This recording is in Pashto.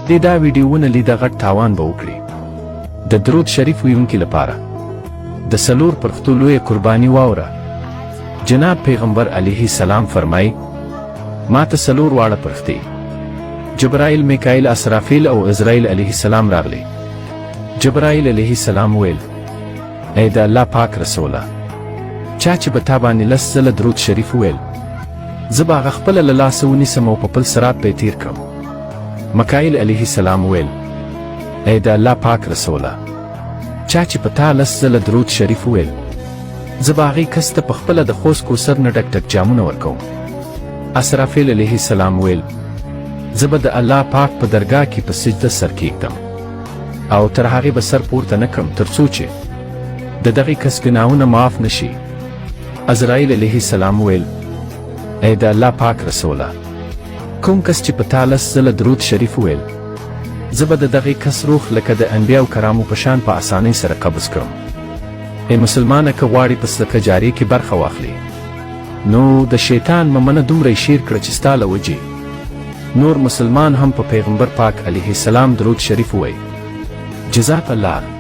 دې دا ویډیو ونه لیده غټ تاوان به وکړي. د درود شریف ویونکي لپاره د څلور پرښتو لویه قرباني واوره. جناب پیغمبر علیه السلام فرمای، ما ته څلور واړه پرښتې جبرائیل، میکائیل، اسرافیل او عزرائیل علیه السلام راغلي. جبرائیل علیه السلام ویل، ای د الله پاک رسوله، چا چې به تا باندې 10 ځله درود شریف وویل، زه به هغه خپله له لاسه ونیسم او په پل صراط به یې تیر کړم. مکائیل علیه السلام وویل، ای د الله پاک رسوله، چا چې په تا 10 ځله درود شریف وویل، زه به هغې کس ته په خپله د خوست کوثر نه ډک ډک جامونه ورکوم. اسرافیل علیه السلام ویل، زه به د الله پاک په درګاه کې په سجده سر کېږدم او تر هغې به سر پورته نه کړم تر څو چې د دغې کس ګناهونه معاف نه شي. عزرائیل علیه السلام ویل، ای د الله پاک رسوله، کوم کس چې په تا 10 ځله درود شریف وویل، زه به د دغې کس روح لکه د انبیاء کرامو په شان په اسانۍ سره قبض کړم. ای مسلمانه، که غواړې په صدقه جاریه کې برخه واخلې، نو د شیطان ممنه دومره یې شیر کړه چې ستا له وجې نور مسلمان هم په پیغمبر پاک علیه السلام درود شریف ووایي. جزاک الله.